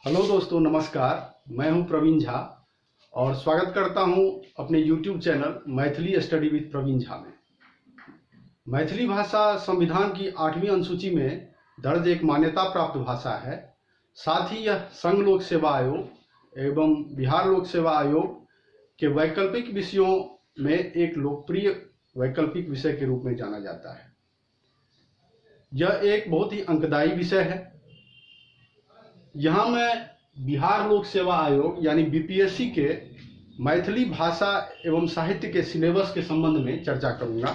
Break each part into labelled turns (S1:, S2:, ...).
S1: Hello दोस्तों, नमस्कार। मैं हूं प्रवीण झा और स्वागत करता हूं अपने YouTube channel Maithili study with Praveen Jha में। मैथिली भाषा संविधान की 8वीं अनुसूची में दर्ज एक मान्यता प्राप्त भाषा है। साथ ही यह संघ लोक सेवा आयोग एवं बिहार लोक सेवा आयोग के वैकल्पिक विषयों में एक लोकप्रिय वैकल्पिक विषय के रूप में जाना जाता है। यह एक बहुत ही अंकदायी विषय है। यहाँ मैं बिहार लोक सेवा आयोग यानी बीपीएससी के मैथिली भाषा एवं साहित्य के सिलेबस के संबंध में चर्चा करूंगा।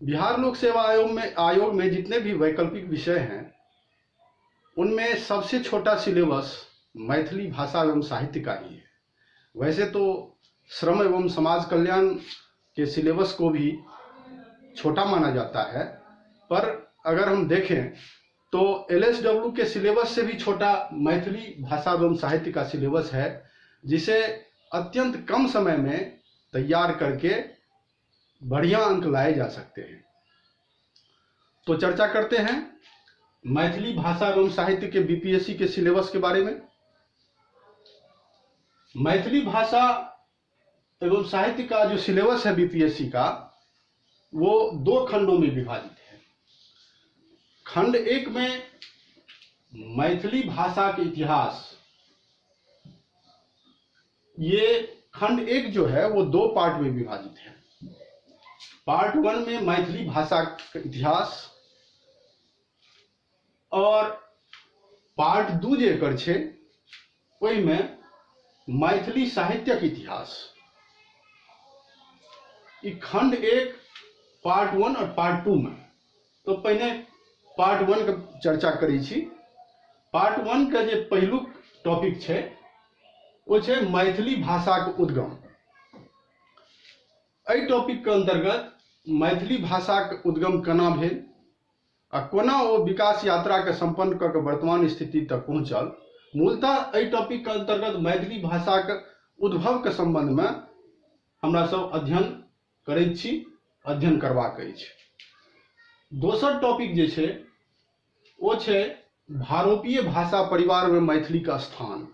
S1: बिहार लोक सेवा आयोग में जितने भी वैकल्पिक विषय हैं उनमें सबसे छोटा सिलेबस मैथिली भाषा एवं साहित्य का ही है। वैसे तो श्रम एवं समाज कल्याण के सिलेबस को भी छोटा माना जाता है, पर अगर हम देखें तो एलएसडब्ल्यू के सिलेबस से भी छोटा मैथिली भाषा एवं साहित्य का सिलेबस है, जिसे अत्यंत कम समय में तैयार करके बढ़िया अंक लाए जा सकते हैं। तो चर्चा करते हैं मैथिली भाषा एवं साहित्य के बीपीएससी के सिलेबस के बारे में। मैथिली भाषा एवं साहित्य का जो सिलेबस है बीपीएससी का, वो दो खंडों में विभाजित है। खंड एक में मैथिली भाषा के इतिहास, ये खंड एक जो है वो दो पार्ट में विभाजित है। पार्ट वन में मैथिली भाषा का इतिहास और पार्ट दू जे एकर छै ओहिमे मैथिली साहित्यक इतिहास। ई खंड एक पार्ट वन और पार्ट टू में। तो पहिने पार्ट वन के चर्चा करै छी। पार्ट वन के जे पहिलुक टॉपिक छै ओ छै मैथिली भाषाक उद्गम। एहि टॉपिक के अंतर्गत मैथिली भाषाक उद्गम केना भेल आ कोना ओ विकास यात्रा के संपन्न कऽ के वर्तमान स्थिति तक पहुंचल, मूलतः एहि टॉपिक के अंतर्गत मैथिली भाषाक उद्भव के संबंध में हमरा सब अध्ययन करैत छी, अध्ययन करबाक अछि। दोसर टॉपिक जे छै ओ छै भारोपीय भाषा परिवार में मैथिली का स्थान।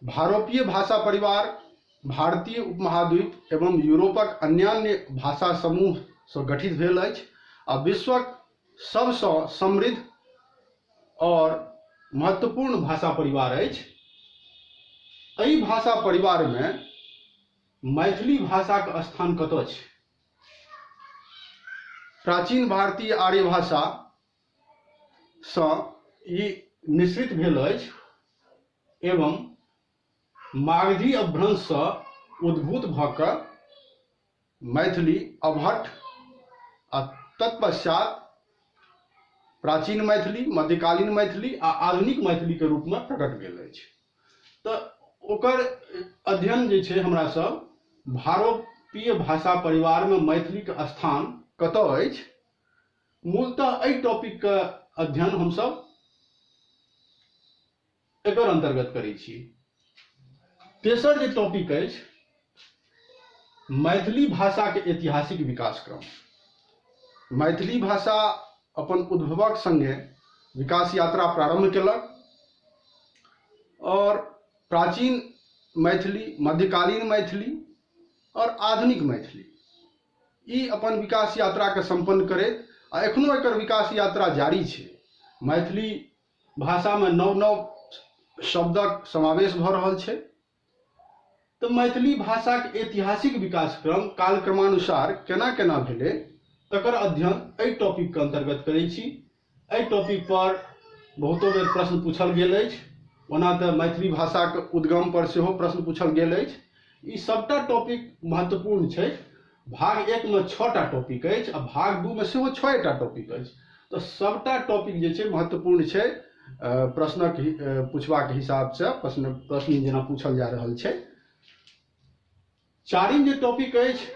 S1: भारोपीय भाषा परिवार भारतीय उपमहाद्वीप एवं यूरोपक अन्यान्य भाषा समूह से गठित भेल अछि आ विश्वक सबसँ समृद्ध और महत्वपूर्ण भाषा परिवार अछि। एहि भाषा परिवार में मैथिली भाषाक स्थान कतऽ छै? प्राचीन भारतीय आर्य भाषा सँ ई निश्रित भेल अछि एवं मागधी अपभ्रंश सँ उद्भूत भऽ कऽ मैथिली अवहट्ठ आ तत्पश्चात प्राचीन मैथिली, मध्यकालीन मैथिली आ आधुनिक मैथिली के रूप में प्रकट भेल अछि। तऽ ओकर अध्ययन जे छै हमरा सब भारोपीय भाषा परिवार में मैथिली के स्थान कतऽ अछि, मूलतः एहि टॉपिक के अध्ययन हमसब एकर अंतर्गत करै छी। तेसर जे टॉपिक अछि मैथिली भाषा के ऐतिहासिक विकास क्रम। मैथिली भाषा अपन उद्भवक संगे विकास यात्रा प्रारंभ केलक और प्राचीन मैथिली, मध्यकालीन मैथिली और आधुनिक मैथिली ई अपन विकास यात्रा के संपन्न करैत आ एखनो एकर विकास यात्रा जारी छै। मैथिली भाषा में नव नव शब्दक समावेश भऽ रहल छै। तऽ मैथिली भाषाक ऐतिहासिक विकास क्रम कालक्रमानुसार केना केना भेलै तकर अध्ययन एहि टॉपिक के अंतर्गत करै छी। एहि टॉपिक पर बहुतो बेर प्रश्न पूछल गेल अछि। ओना तऽ मैथिली भाषाक उद्गम पर सेहो प्रश्न पूछल गेल अछि। ई सबटा टॉपिक महत्वपूर्ण छै। भाग एक में 6टा टॉपिक अछि आ भाग दू में सेहो 6टा टॉपिक अछि। तऽ सबटा टॉपिक जे छै महत्वपूर्ण छै प्रश्नक पूछबाक हिसाब से प्रश्न जेना पूछल जा रहल छै। चारिम जे टॉपिक अछि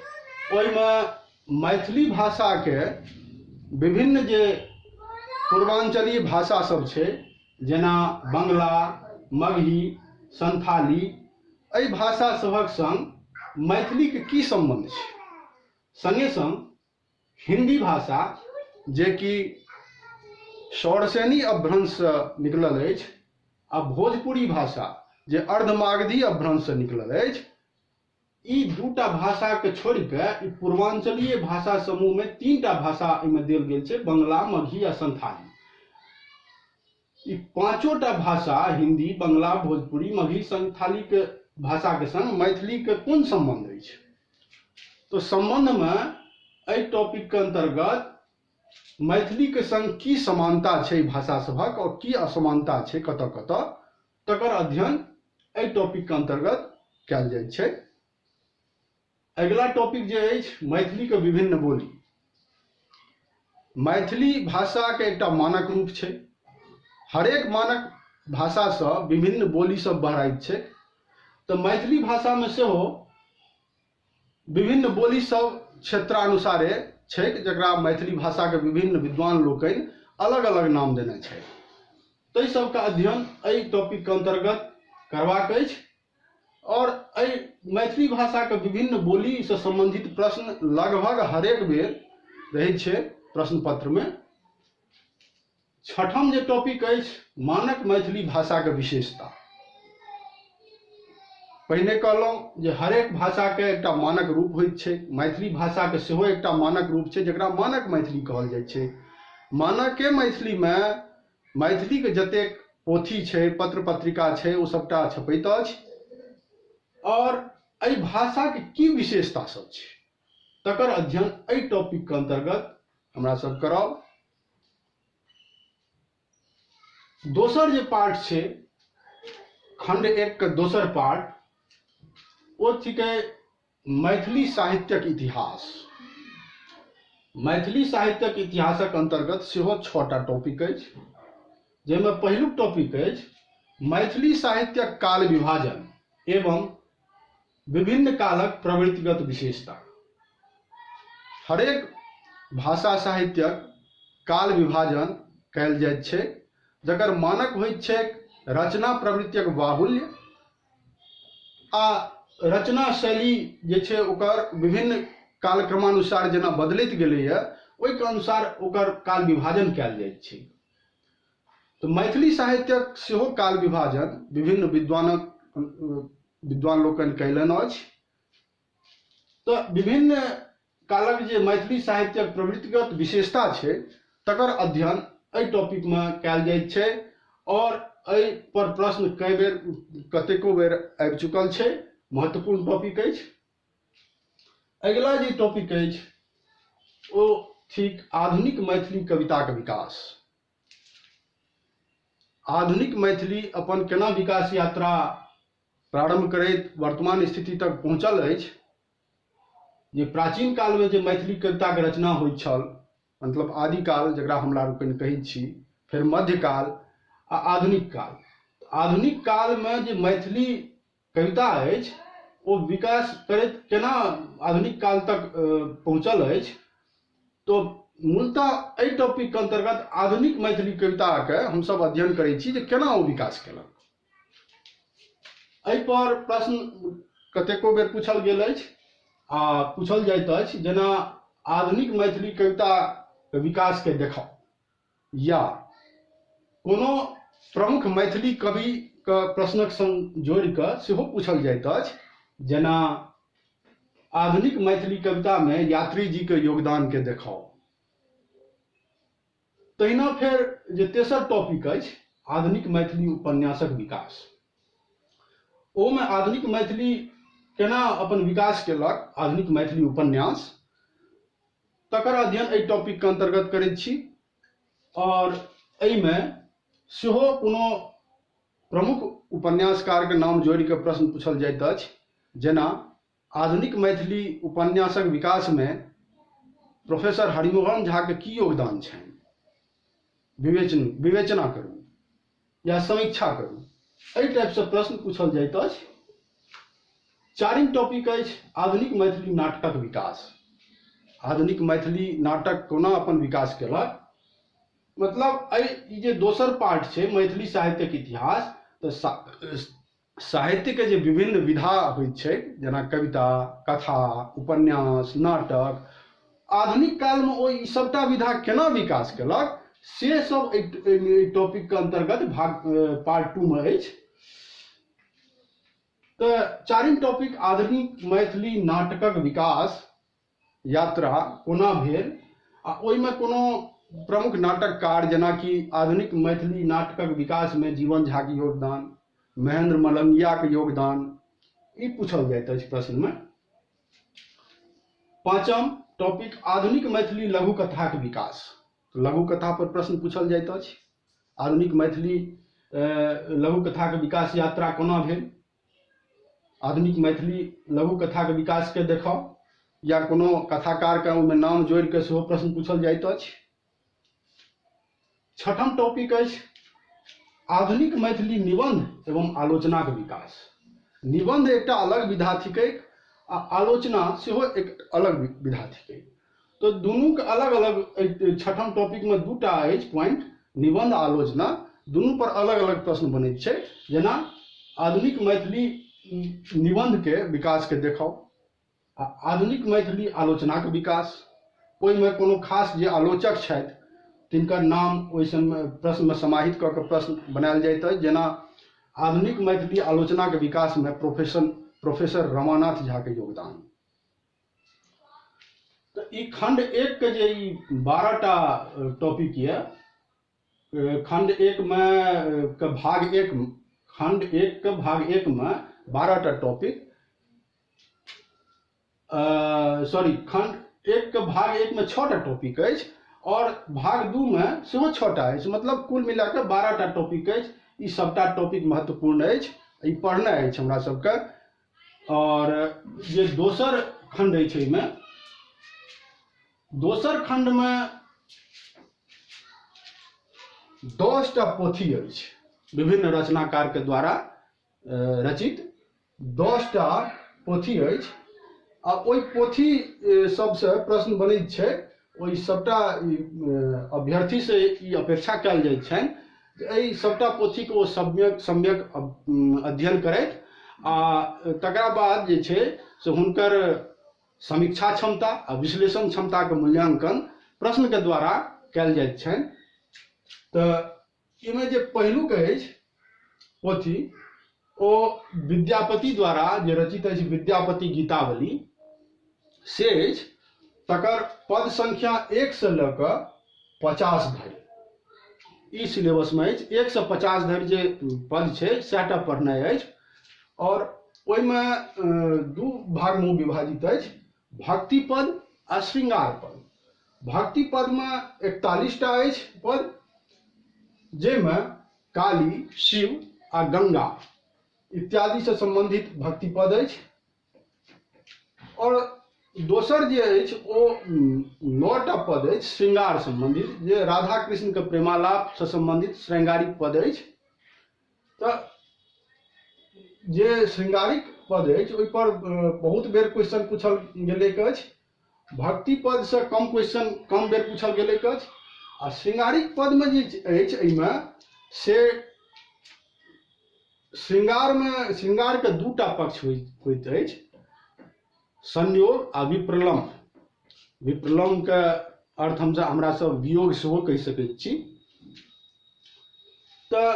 S1: ओहिमे मैथिली भाषा के विभिन्न जे पूर्वांचलीय भाषा सब छै जेना बंगला, मगही, संथाली, एहि भाषा सभक संग मैथिली के की संबंध छै, संगे संग हिंदी भाषा जे कि शौरसेनी अपभ्रंशसँ निकलल अछि आ भोजपुरी भाषा जे अर्धमागधी अपभ्रंशसँ निकलल अछि, ई दूटा भाषाके छोड़ि कऽ ई पूर्वांचलीय भाषा समूहमे 3टा भाषा एहिमे देल गेल छै, बंगला, मगही आ संथाली। ई 5टा भाषा हिंदी, बंगला, भोजपुरी, मगही, संथाली के भाषा के संग मैथिली के कोन संबंध अछि? तो संबंधमे एहि टॉपिक के अंतर्गत मैथिली के संग की समानता छै भाषा सभक और की असमानता छै कतऽ कतऽ, तकर अध्ययन एहि टॉपिक के अंतर्गत कयल जाइत छै। अगिला टॉपिक जे अछि मैथिली के विभिन्न बोली। मैथिली भाषा के एकटा मानक रूप छै। हरेक मानक भाषासँ विभिन्न बोली सब बहराइत छै, तऽ मैथिली भाषामे सेहो विभिन्न बोली सब क्षेत्रानुसारे छैक, जकरा मैथिली भाषाके विभिन्न विद्वान लोकनि अलग अलग नाम देने छथि। ताहि सबके अध्ययन एहि टॉपिकके अन्तर्गत करबाक अछि। और एहि मैथिली भाषाके विभिन्न बोलीसँ सम्बन्धित प्रश्न लगभग हरेक बेर रहै छै प्रश्न पत्रमे। छठम जे टॉपिक अछि मानक मैथिली भाषाके विशेषता। पहिने कहलहुँ जे हरेक भाषाके एकटा मानक रूप होइत छै, मैथिली भाषाके सेहो एकटा मानक रूप छै जकरा मानक मैथिली कहल जाइ छै। मानके मैथिलीमे मैथिलीके जतेक पोथी छै, पत्र पत्रिका छै, ओ सबटा छपैत अछि। और एहि भाषाके की विशेषता सब छै तकर अध्ययन एहि टॉपिकके अन्तर्गत हमरा सब करब। दोसर जे पार्ट छै खंड 1 के दोसर पार्ट, ओ थिकै मैथिली साहित्यक इतिहास। मैथिली साहित्यक इतिहासक अन्तर्गत सेहो 6टा टॉपिक अछि, जाहिमे पहिलुक टॉपिक अछि मैथिली साहित्यक काल विभाजन एवं विभिन्न कालक प्रवृत्तिगत विशेषता। हरेक भाषा साहित्यक काल विभाजन कयल जाइत छै, जकर मानक होइत छै रचना प्रवृत्तिक बाहुल्य आ रचना शैली जे छै ओकर विभिन्न कालक्रमानुसार जेना बदलैत गेलैए ओहिके अनुसार ओकर काल विभाजन कयल जाइत छै। तऽ मैथिली साहित्यक सेहो काल विभाजन विभिन्न विद्वान लोकनि कयलनि अछि। तऽ विभिन्न कालक जे मैथिली साहित्यक प्रवृत्तिगत विशेषता छै तकर अध्ययन एहि टॉपिकमे कयल जाइत छै और एहि पर प्रश्न कई बेर कतेको बेर आबि चुकल छै, महत्वपूर्ण टॉपिक अछि। अगिला जे टॉपिक अछि ओ थिक आधुनिक मैथिली कविताक विकास। आधुनिक मैथिली अपन केना विकास यात्रा प्रारंभ करैत वर्तमान स्थिति तक पहुँचल अछि, जे प्राचीन कालमे जे मैथिली कविताके रचना होइत छल, मतलब आदिकाल जकरा हमरा लोकनि कहै छी, फेर मध्यकाल आ आधुनिक काल। आधुनिक कालमे जे मैथिली कविता अछि ओ विकास करैत केना आधुनिक काल तक पहुँचल अछि, तो मूलतः एहि टॉपिकके अन्तर्गत आधुनिक मैथिली कविताके हमसब अध्ययन करै छी जे केना ओ विकास केलक। एहि पर प्रश्न कतेको बेर पूछल गेल अछि आ पूछल जाइत अछि, जेना आधुनिक मैथिली कविताके विकासके देखाउ या कोनो प्रमुख मैथिली कविके प्रश्नक संग जोड़ि कऽ सेहो पूछल जाइत अछि, जेना आधुनिक मैथिली कवितामे यात्री जीके योगदानके देखाउ। तहिना फेर जे तेसर टॉपिक अछि आधुनिक मैथिली उपन्यासक विकास, ओहिमे आधुनिक मैथिली केना अपन विकास केलक आधुनिक मैथिली उपन्यास, तकर अध्ययन एहि टॉपिकके अन्तर्गत करैत छी। और एहिमे सेहो कोनो प्रमुख उपन्यासकारके नाम जोड़ि कऽ प्रश्न पूछल जाइत अछि, जेना आधुनिक मैथिली उपन्यासक विकासमे प्रोफेसर हरिमोहन झाके की योगदान छनि, विवेचना करू या समीक्षा करू, एहि टाइपसँ प्रश्न पूछल जाइत अछि। चारिम टॉपिक अछि आधुनिक मैथिली नाटकक विकास। आधुनिक मैथिली नाटक कोना अपन विकास केलक, मतलब एहि जे दोसर पार्ट छै मैथिली साहित्यक इतिहास, तऽ साहित्यके जे विभिन्न विधा होइत छै जेना कविता, कथा, उपन्यास, नाटक, आधुनिक कालमे ओ ई सबटा विधा केना विकास केलक से सब एहि टॉपिकके अन्तर्गत भाग पार्ट 2 मे अछि। तऽ चारिम टॉपिक आधुनिक मैथिली नाटकक विकास यात्रा कोना भेल आ ओहिमे कोनो प्रमुख नाटककार जेनाकि आधुनिक मैथिली नाटकक विकासमे जीवन झाके योगदान, महेंद्र मलंगियाके योगदान, ई पूछल जाइत अछि प्रश्नमे। पाँचम टॉपिक आधुनिक मैथिली लघु कथाक विकास, लघु कथा पर प्रश्न पूछल जाइत अछि। आधुनिक मैथिली लघु कथाक विकास यात्रा कोना भेल, आधुनिक मैथिली लघु कथाक विकासके देखाउ, या कोनो कथाकारके ओहिमे नाम जोड़िके सेहो प्रश्न पूछल जाइत अछि। छठम टॉपिक अछि आधुनिक मैथिली निबंध एवं आलोचनाक विकास। निबंध एकटा अलग विधा थिकैक आ आलोचना सेहो एक अलग विधा थिकैक, तऽ दुनूके अलग अलग छठम टॉपिकमे दूटा अछि पॉइंट, निबंध आलोचना, दुनू पर अलग अलग प्रश्न बनैत छै। जेना आधुनिक मैथिली निबंधके विकासके देखाउ आ आधुनिक मैथिली आलोचनाक विकास, ओहिमे कोनो खास जे आलोचक छथि तिनकर नाम ओहि समय प्रश्नमे समाहित कऽ के प्रश्न बनायल जाइत अछि। जेना आधुनिक मैथिली आलोचनाके विकासमे प्रोफेसर रमानाथ झाके योगदान। तऽ ई खंड 1 के जे ई 12टा टॉपिक यऽ, खंड 1 मे के भाग 1, खंड 1 के भाग 1 मे 12टा टॉपिक, सॉरी खंड 1 के भाग 1 मे 6टा टॉपिक अछि और भाग 2 मे सेहो 6टा अछि, मतलब कुल मिला कऽ 12टा टॉपिक अछि। ई सबटा टॉपिक महत्वपूर्ण अछि, ई पढ़नाइ अछि हमरा सबके। और जे दोसर खंड अछि एहिमे, दोसर खंडमे 10टा पोथी अछि विभिन्न रचनाकार के द्वारा रचित 10टा पोथी अछि आ ओहि पोथी सबसँ प्रश्न बनैत छै। ओहि सबटा अभ्यर्थीसँ ई अपेक्षा कयल जाइत छनि जे एहि सबटा पोथीके ओ सम्यक सम्यक अध्ययन करथि आ तकरा बाद जे छै से हुनकर समीक्षा क्षमता आ विश्लेषण क्षमताके मूल्यांकन प्रश्नके द्वारा कयल जाइत छनि। तऽ एहिमे जे पहिलुक अछि पोथी ओ विद्यापति द्वारा जे रचित अछि विद्यापति गीतावली से अछि, तकर पद संख्या 1 से लऽ कऽ 50 धरि ई सिलेबसमे अछि। 1 से 50 धरि जे पद छै सएहटा पढ़नाइ अछि और ओहिमे 2 भागमे विभाजित अछि, भक्ति पद आ श्रृंगार पद। भक्ति पदमे 41टा अछि पद, जाहिमे काली, शिव आ गंगा इत्यादिसँ सम्बन्धित भक्ति पद अछि। और दोसर जे अछि ओ 9टा पद अछि श्रृंगार सम्बन्धित, जे राधा कृष्णके प्रेमालापसँ सम्बन्धित श्रृंगारिक पद अछि। तऽ जे श्रृंगारिक पद अछि ओहिपर बहुत बेर क्वेश्चन पूछल गेलैक अछि। भक्ति पदसँ कम क्वेश्चन कम बेर पूछल गेलैक अछि। आ श्रृंगारिक पदमे जे अछि एहिमे से श्रृंगारमे श्रृंगारके 2टा पक्ष होइत अछि, संयोग आ विप्रलम्भ। विप्रलम्भके अर्थ हमसब हमरा सब वियोग सेहो कहि सकैत छी। तऽ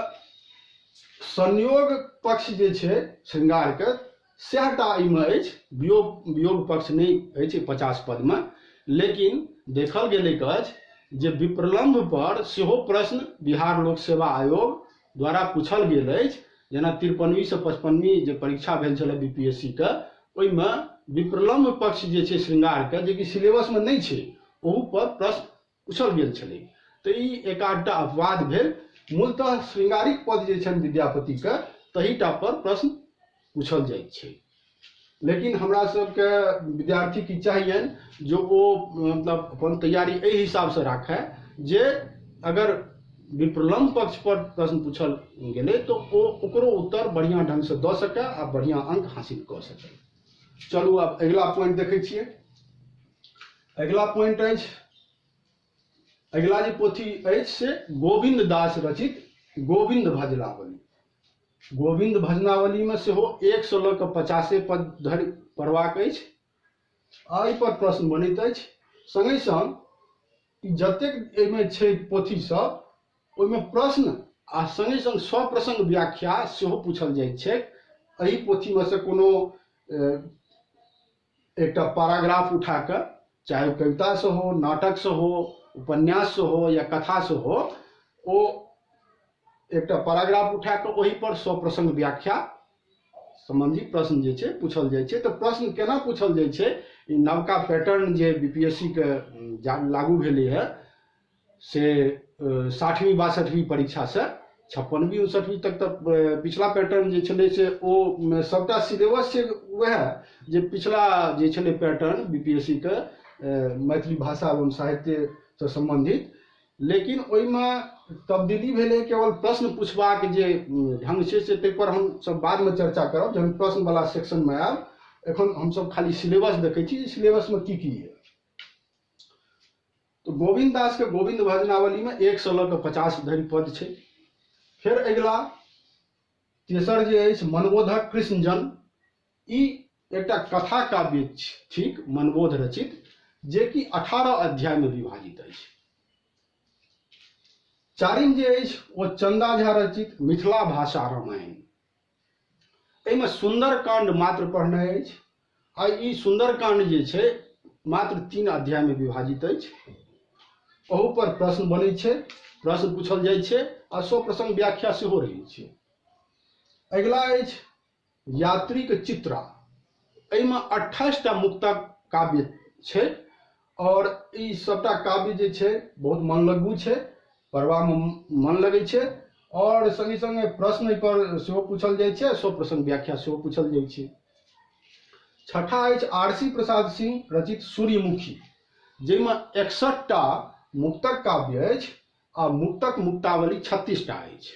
S1: संयोग पक्ष जे छै श्रृंगारके सएहटा एहिमे अछि, वियोग पक्ष नहि अछि 50 पदमे। लेकिन देखल गेलैक अछि जे विप्रलम्भ पर सेहो प्रश्न बिहार लोक सेवा आयोग द्वारा पूछल गेल अछि। जेना 53वीं से 55वीं जे परीक्षा भेल छलै BPSC के, ओहिमे विप्रलम्भ पक्ष जे छै श्रृंगारके, जे कि सिलेबसमे नहि छै, ओहू पर प्रश्न पूछल गेल छलै। तऽ ई एक आधटा अपवाद भेल। मूलतः श्रृंगारिक पद जे छनि विद्यापतिके तहीटा पर प्रश्न पूछल जाइत छै। लेकिन हमरा सबके विद्यार्थी की चाहियनि जे ओ मतलब अपन तैयारी एहि हिसाबसँ राखय जे अगर विप्रलम्भ पक्ष पर प्रश्न पूछल गेलै तऽ ओ ओकरो उत्तर बढ़िआँ ढङ्गसँ दऽ सकय आ बढ़िआँ अङ्क हासिल कऽ सकय। चलू आब अगिला पॉइंट देखै छियै। अगिला पॉइंट अछि, अगिला जे पोथी अछि से गोविन्द दास रचित गोविन्द भजनावली। गोविन्द भजनावलीमे सेहो 1 से लऽ कऽ 50 पद धरि पढ़बाक अछि आ एहि पर प्रश्न बनैत अछि। सङ्गहि सङ्ग ई जतेक एहिमे छै पोथी सब ओहिमे प्रश्न आ सङ्गे सङ्ग सप्रसङ्ग व्याख्या सेहो पूछल जाइत छै। एहि पोथीमे से कोनो एकटा पैराग्राफ उठा कऽ, चाहे कवितासँ हो, नाटकसँ हो, उपन्याससँ हो या कथासँ हो, ओ एकटा पैराग्राफ उठा कऽ ओहि पर सप्रसङ्ग व्याख्या सम्बन्धी प्रश्न जे छै पूछल जाइ छै। तऽ प्रश्न केना पूछल जाइ छै, ई नवका पैटर्न जे बीपीएससी के लागू भेलै है से 60वीं 62वीं परीक्षासँ 56वीं 59वीं तक तऽ पिछला पैटर्न जे छलै से ओ सबटा सिलेबस छै वएह जे पिछला जे छलै पैटर्न बीपीएससी के मैथिली भाषा एवं साहित्यसँ सम्बन्धित, लेकिन ओहिमे तब्दीली भेलै केवल प्रश्न पूछबाक जे ढङ्ग छै से ताहिपर हमसब बादमे चर्चा करब जहन प्रश्नवला सेक्शनमे आयब। एखन हमसब खाली सिलेबस देखै छी, सिलेबसमे की की यऽ। तऽ गोविन्द दासके गोविन्द भजनावलीमे 1 से लऽ कऽ 50 धरि पद छै। फेर अगिला तेसर जे अछि मनबोधक कृष्ण जन्म, ई एकटा कथा काव्य थिक मनबोध रचित, जेकि 18 अध्यायमे विभाजित अछि। चारिम जे अछि ओ चंदा झा रचित मिथिला भाषा रामायण, एहिमे सुंदरकांड मात्र पढ़नाइ अछि आ ई सुंदरकांड जे छै मात्र 3 अध्यायमे विभाजित अछि। अहू पर प्रश्न बनै छै, प्रश्न पूछल जाइ छै आ सप्रसंग व्याख्या सेहो रहै छै। अगिला अछि यात्रीक चित्रा, एहिमे 28टा मुक्तक काव्य छै और ई सबटा काव्य जे छै बहुत मनलग्गू छै, पढ़बामे मन लगै छै और सङ्गे सङ्गे प्रश्न एहिपर सेहो पूछल जाइ छै, सप्रसंग व्याख्या सेहो पूछल जाइ छै। छठा अछि आरसी प्रसाद सिंह रचित सूर्यमुखी, जाहिमे 61टा मुक्तक काव्य अछि आ मुक्तक मुक्तावली 36टा अछि।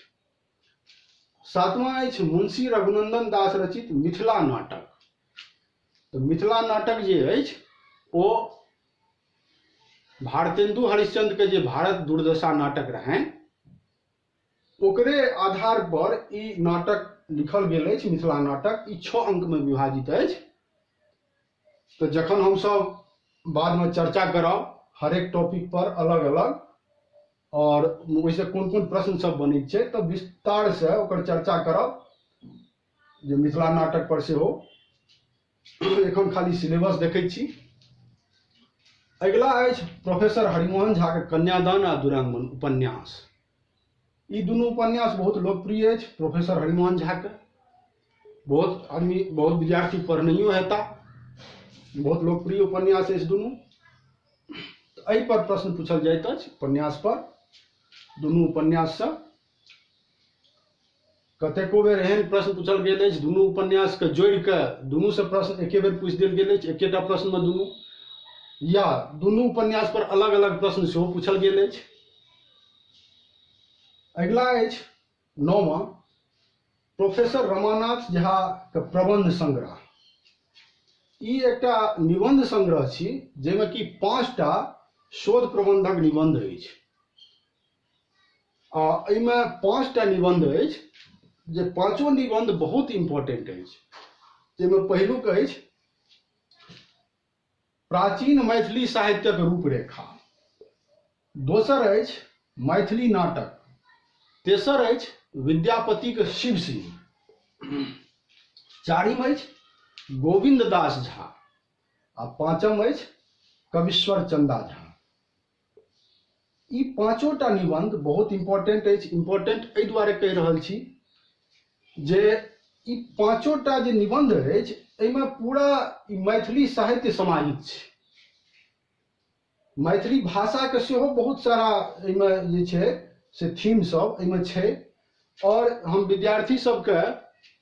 S1: सातवां अछि मुंशी रघुनंदन दास रचित मिथिला नाटक। तऽ मिथिला नाटक जे अछि ओ भारतेंदु हरिश्चंद्र के जे भारत दुर्दशा नाटक रहनि ओकरे आधार पर ई नाटक लिखल गेल अछि। मिथिला नाटक ई 6 अंक में विभाजित अछि। तऽ जखन हमसब बादमे चर्चा करब हरेक टॉपिक पर अलग अलग और ओहिसँ कोन कोन प्रश्न सब बनै छै तऽ विस्तार से ओकर चर्चा करब जे मिथिला नाटक पर सेहो। एखन खाली सिलेबस देखै छी। अगिला अछि प्रोफेसर हरिमोहन झा के कन्यादान आ दुरागमन उपन्यास। ई दुनू उपन्यास बहुत लोकप्रिय अछि प्रोफेसर हरिमोहन झा के, बहुत आदमी बहुत विद्यार्थी पढ़नैयो हेता, बहुत लोकप्रिय उपन्यास अछि दुनू। तऽ एहि पर प्रश्न पूछल जाइत अछि उपन्यास पर, दुनू उपन्याससँ कतेको बेर एहन प्रश्न पूछल गेल अछि दुनू उपन्यासके जोड़ि कऽ दुनूसँ प्रश्न एके बेर पूछि देल गेल अछि, एकेटा प्रश्नमे दुनू, या दुनू उपन्यास पर अलग अलग प्रश्न सेहो पूछल गेल अछि। अगिला अछि नौवां प्रोफेसर रमानाथ झा के प्रबंध संग्रह। ई एकटा निबंध संग्रह छी जाहिमे कि 5टा शोध प्रबंधक निबंध अछि आ एहिमे 5टा निबंध अछि जे पांचो निबंध बहुत इम्पोर्टेंट अछि। जाहिमे पहिलुक अछि प्राचीन मैथिली साहित्यक रूपरेखा, दोसर अछि मैथिली नाटक, तेसर अछि विद्यापतिक शिव सिंह, चारिम अछि गोविन्द दास झा आ पाँचम अछि कवीश्वर चंदा झा। ई पाँचोटा निबंध बहुत इम्पोर्टेंट अछि। इम्पोर्टेंट एहि दुआरे कहि रहल छी जे ई पाँचोटा जे निबंध अछि एहिमे पूरा मैथिली साहित्य समाहित छै। मैथिली भाषाके सेहो बहुत सारा एहिमे जे छै से थीम सब एहिमे छै और हम विद्यार्थी सबके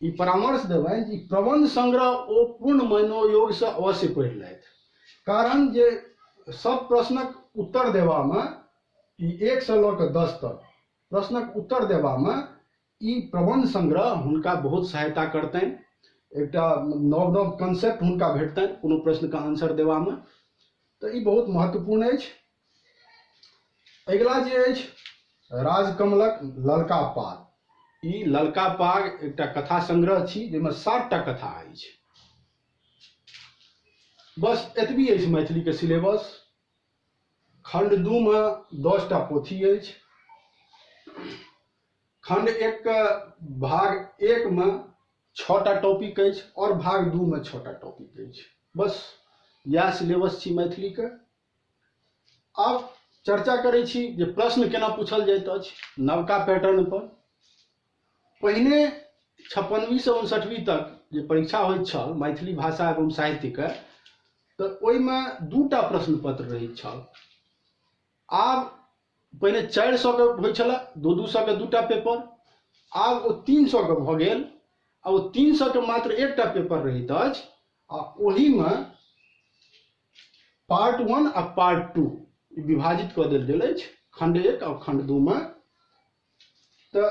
S1: ई परामर्श देबनि जे प्रबंध संग्रह ओ पूर्ण मनोयोगसँ अवश्य पढ़ि लथि, कारण जे सब प्रश्नक उत्तर देबामे ई 1 से लऽ कऽ 10 तक प्रश्नक उत्तर देबामे ई प्रबंध संग्रह हुनका बहुत सहायता करतनि। एकटा नव नव कंसेप्ट हुनका भेटतनि कोनो प्रश्नके आंसर देबामे, तऽ ई बहुत महत्वपूर्ण अछि। अगिला जे अछि राजकमलक ललका पाग। ई ललका पाग एकटा कथा संग्रह छी जाहिमे 7टा कथा अछि। बस एतबी अछि मैथिलीके सिलेबस। खंड 2 में 10टा पोथी अछि। खंड 1 के भाग 1 में 6टा टॉपिक अछि और भाग 2 में 6टा टॉपिक अछि। बस इएह सिलेबस छी मैथिली के। आब चर्चा करै छी जे प्रश्न केना पूछल जाइत अछि नवका पैटर्न पर। पहिने 56वीं से 59वीं तक जे परीक्षा होइत छल मैथिली भाषा एवं साहित्यके, तऽ ओहिमे 2टा प्रश्न पत्र रहैत छल। आब पहिने 400 के होइ छलै, 200 के 2टा पेपर, आब ओ 300 के भऽ गेल। आ ओ 300 के मात्र 1टा पेपर रहैत अछि आ ओहिमे पार्ट 1 आ पार्ट 2 विभाजित कऽ देल गेल अछि, खंड 1 आ खंड 2 में। तऽ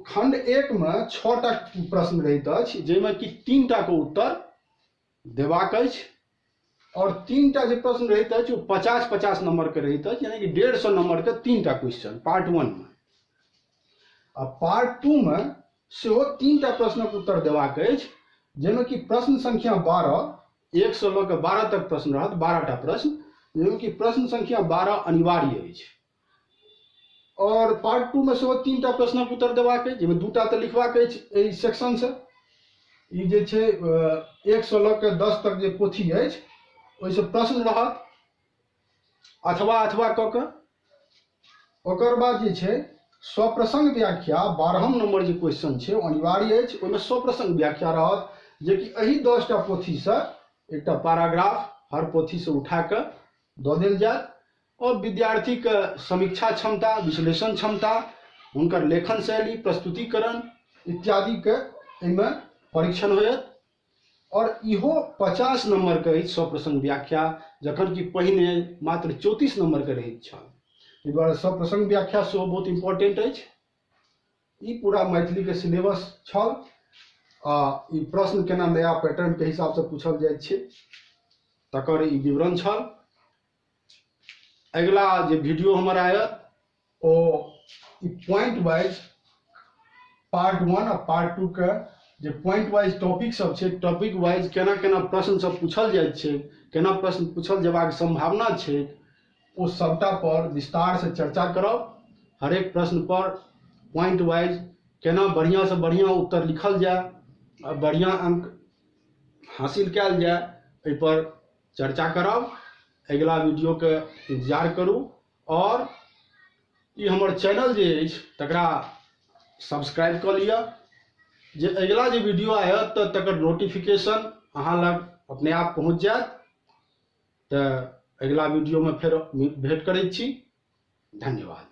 S1: खंड 1 में 6टा प्रश्न रहैत अछि, जाहिमे कि 3टा के उत्तर देबाक अछि और 3टा जे प्रश्न रहैत अछि ओ 50-50 नंबर के रहैत अछि, यानी कि 150 नंबर के 3टा क्वेश्चन पार्ट 1 में। आ पार्ट 2 में सेहो 3टा प्रश्नक उत्तर देबाक अछि, जाहिमे कि प्रश्न संख्या 12, 1 से लऽ कऽ 12 तक प्रश्न रहत, 12टा प्रश्न, जाहिमे कि प्रश्न संख्या 12 अनिवार्य अछि। और पार्ट 2 में सेहो 3टा प्रश्नक उत्तर देबाक अछि, जाहिमे 2टा तऽ लिखबाक अछि एहि सेक्शनसँ। ई जे छै 1 से लऽ कऽ 10 तक जे पोथी अछि ओहिसँ प्रश्न रहत अथवा अथवा कऽ कऽ। ओकर बाद जे छै स्वप्रसंग व्याख्या 12 नंबर जे क्वेश्चन छै ओ अनिवार्य अछि, ओहिमे स्वप्रसंग व्याख्या रहत, जेकि एहि 10टा पोथीसँ एकटा पैराग्राफ हर पोथीसँ उठा कऽ दऽ देल जायत और विद्यार्थीके समीक्षा क्षमता, विश्लेषण क्षमता, हुनकर लेखन शैली, प्रस्तुतिकरण इत्यादिके एहिमे परीक्षण होयत। और इहो 50 नंबर के अछि स्वप्रसंग व्याख्या, जखन कि पहिने मात्र 34 नंबर के रहैत छल। एहि दुआरे स्वप्रसंग व्याख्या सेहो बहुत इम्पोर्टेंट अछि। ई पूरा मैथिली के सिलेबस छल आ ई प्रश्न केना नया पैटर्न के हिसाब से पूछल जाइत छै तकर ई विवरण छल। अगिला जे वीडियो हमर आयत ओ ई पॉइंट वाइज पार्ट 1 आ पार्ट 2 के जे पॉइंट वाइज टॉपिक सब छै, टॉपिक वाइज केना केना प्रश्न सब पूछल जाइत छै, केना प्रश्न पूछल जेबाक संभावना छै, ओ सबटा पर विस्तार से चर्चा करब। हरेक प्रश्न पर पॉइंट वाइज केना बढ़िया से बढ़िया उत्तर लिखल जाय आ बढ़िया अंक हासिल कयल जाय, एहि पर चर्चा करब। अगिला वीडियो के इंतजार करू और ई हमर चैनल जे अछि तकरा सब्सक्राइब कऽ लिअ, जे अगिला जे वीडियो आयत तऽ तकर नोटिफिकेशन अहाँ लग अपने आप पहुँच जायत। तऽ अगिला वीडियोमे फेर भेंट करैत छी। धन्यवाद।